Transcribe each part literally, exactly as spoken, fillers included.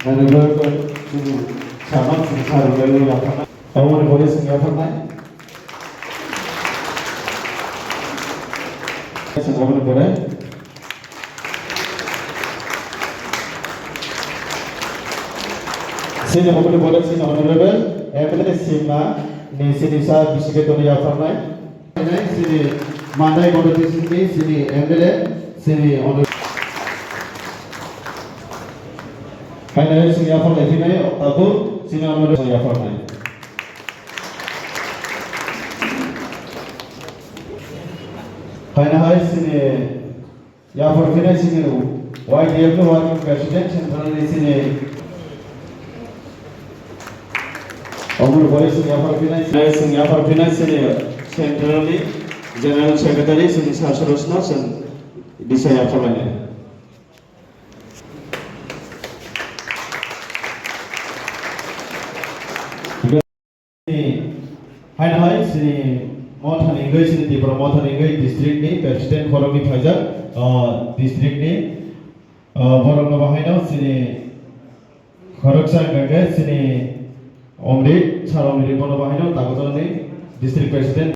Honorable Chini Sarma Singh Sir, Honorable Yaphar. Aboni pore chwng yapharnai. Chwng aboni pore. Chini aboni pore chini Honorable M L A Sima ni chini sa bisike toni yapharnai. Chini Mandai Constituency ni chini M L A chini Honorable. Haino hai chini yapharlai phinai, tabuk chini Honorable yapharnai. Haino hai chini yaphar phinai chini Y T F ni working president, central ni chini Omur Bori chini yaphar phinai, chini yaphar phinai chini central ni general secretary chini Sasrosno chwng disa yapharlainai. Haino hai chini mothani wngwi, chini Tripura mothani wngwi district ni president khoroknwi phaijak, ah, district ni, ah, borokno bo haino chini khoroksa hwnkha khe chini Omrit, Sir Omrit bono bo haino Takotorni district president.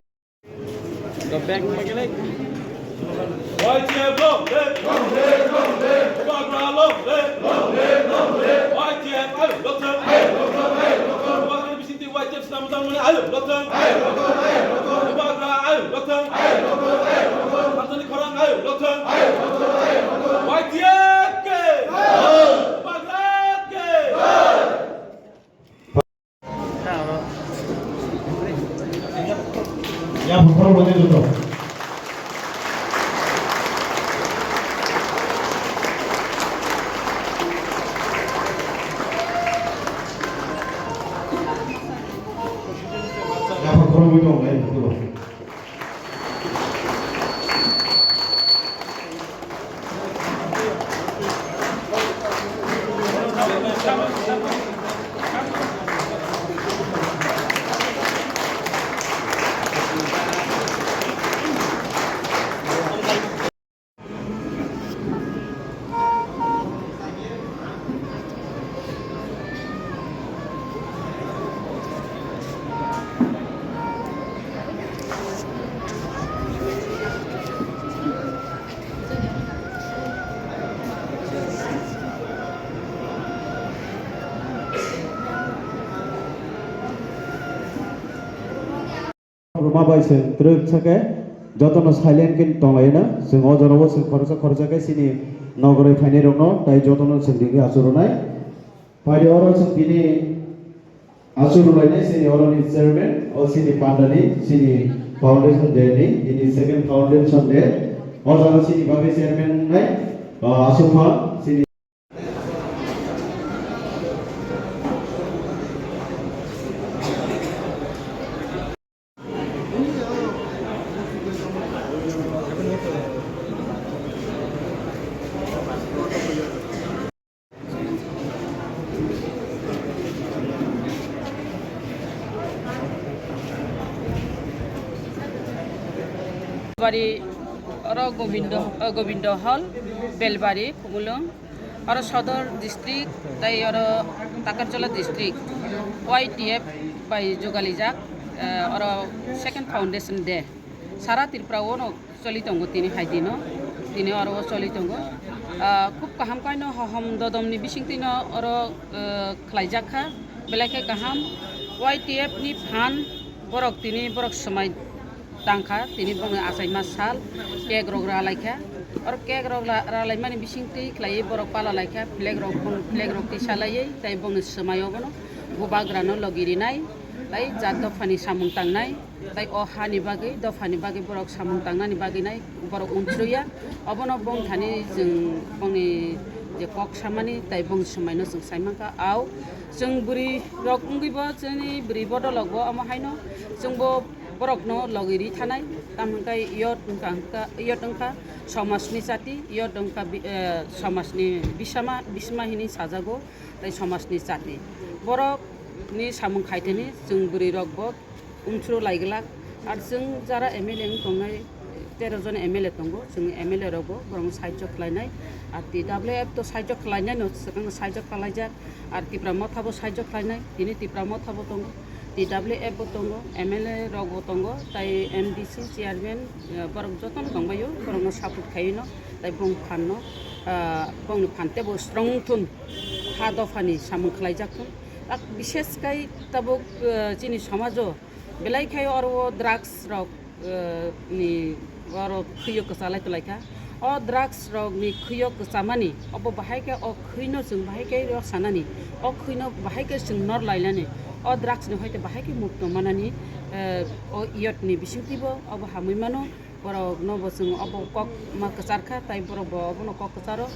Y T F long live! Long live, long live! Bubagra long live! Long live, long live! Y T F ayuk lokthang! Ayuk lokthang, ayuk lokthang! Bubagrani bisingtwi Y T F swnam jangmani ayuk lokthang! Ayuk lokthang, ayuk lokthang! Bubagra ayuk lokthang! Ayuk lokthang, ayuk lokthang! Thangjani khorang ayuk lokthang! Ayuk lokthang, ayuk lokthang! Y T F ke! Jai! Bubagra ke! Jai! Ya, bukharo bani joto. Ya, bukharo bani joto. Rwma bai chwng twrwk sa khe jotono silent khe tonglaina. Chwng o jorao chwng khoroksa khoroksa khe chini nogoroi phainairokno tai jotono chwng ringwi achuk rwnai. Phaidi oro chwng tini achuk rwlainai chini oroni chairman, o chini pandani, chini foundation day ni, tini second foundation day. O jaga chini bagwi chairman wngnai, o, Asukha, chini Bari oro Gobindo, eh, Gobindo Hall, Belbari, Khumulwng. Oro Sodor district, tai oro Takarjala district, Y T F bai jugalijak, eh, oro second foundation day. Sara Tripura o no choli tongo tini hai dino, tini oro o choli tongo. Ah, khub kaham kaino hohom dodom ni bising tino oro, eh, khlaijak kha, belai khe kaham. Y T F ni phan borok tini borok swmai tangkha, tini bongni achaima sal, cake rok ralaikha. Oro cake rok la-, ralaimani bisingtwi khlaiwi borok palalaikha, flag rok, bong flag rok tisalaiwi, tai bongni swmaio bono bubagrano logi rinai, tai jat dophani samung tangnai, tai o hani bagwi, dophani bagwi borok samung tangnani bagwi nai borok unsuriya. Obono bongthani chwng bongni je kok samani, tai bongni swmaino chwng saimankha. Au chwng bwrwi rok wngwibo, chini bwrwi bodolokbo omo haino chwngbo borokno logi ri thanai, tamo hwnkhe yot wngkha, hwnkha, yot wngkha somajni chati, yot wngkha bi-, eh, somajni bisama, bisma hinwi sajago, tei somajni chati. Borokni samung khaithani chwng bwrwirokbo unsuru lai glak, ar chwng jara M L A wng tongnai, tero jon M L A tongo, chwng M L A rokbo borokno sahajyo khlainai. Ar T W F to sahajyo khlainaino, swkang sahajyo khlaijak. Ar Tipra Motha bo sahajyo khlainai, tini Tipra Motha bo tongo, T W F bo tongo, M L A rok bo tongo, tai M D C chairman, eh, borok jotono tongbaio, borokno support khaino, tai bong phanno, ah, bongni phan tebo strong thun, ha dophani samung khlaijak thun. Tak bishes kai tabuk, eh, chini somajo belai khai oro drugs rok, eh, ni oro khwio kwchalai tonglaikha. O drugs rok ni khwio kwchamani, obo bahai khe o khwino chwng bahai khe rok sanani, o khwino bahai khe chwng nor lainani, o drugs ni hoite bahai khe mukto manani, eh, o youth ni bisingtwibo obo hamwi mano. Borok no bo chwng obo kok ma kwchar kha, tai borok bo obono kok kwcharo.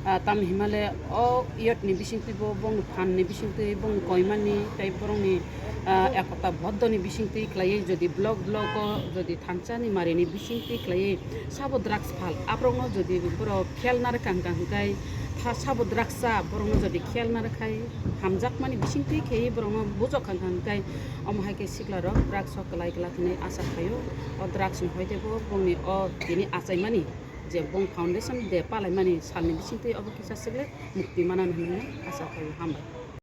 Ah, tamni himale o youth ni bisingtwi bo bongni phan ni bisingtwi bongni koimani tai borokni, ah, ekota boddoni bisingtwi khlaiwi jodi block block o jodi thansa ni mari ni bisingtwi khlaiwi sabo drugs phal aborok no jodi borok khel narwkha hwnkha hwnkhe tha sabo drugs cha borok no jodi khel narwkhai hamjakmani bisingtwi khaiwi borok no bujok kha hwnkha hwnkhe omo hai khe sikla rok drugs o kwlai kwlak hinwi acha khaio. O drugs ni hoite bo bongni o tini achaimani je bong foundation de palaimani salni bisingtwi obo kisa sible mukti manani hinwi acha khaio. Hambai.